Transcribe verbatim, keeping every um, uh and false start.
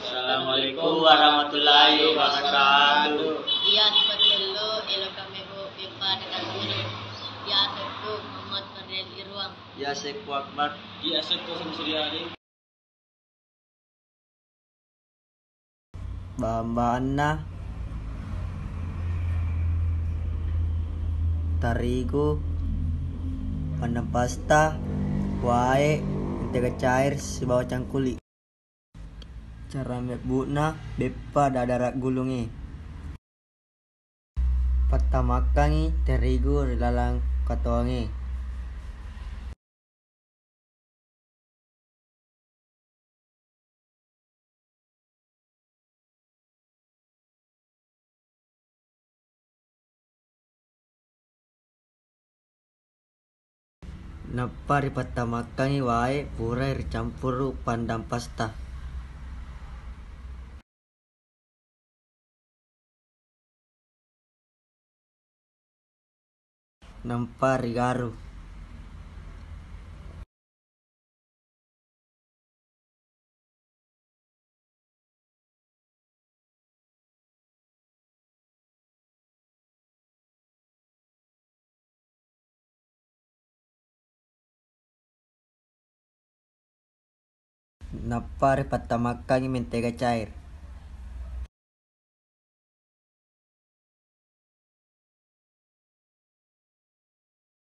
Assalamualaikum warahmatullahi wabarakatuh. Iya, sipattellu, eloka mebo beppa dagang gulu. Iya, settu Muhammad Fadel Irwang. Iya, sekku Akbar. Iya, sekku Samsuriani. Bahan-bahanna, tarigu, pandan pasta, wae, mentega cair, sibawa cangkuli. Cara mebbu'na beppa dadara gulungnge. Pattamakkangngi terigu ri laleng katoangnge. Nappa ripattamakkangngi wae purai ricampuru pandang pasta. Nampa rigaru. Nappa ripattamakkangngi mentega cair.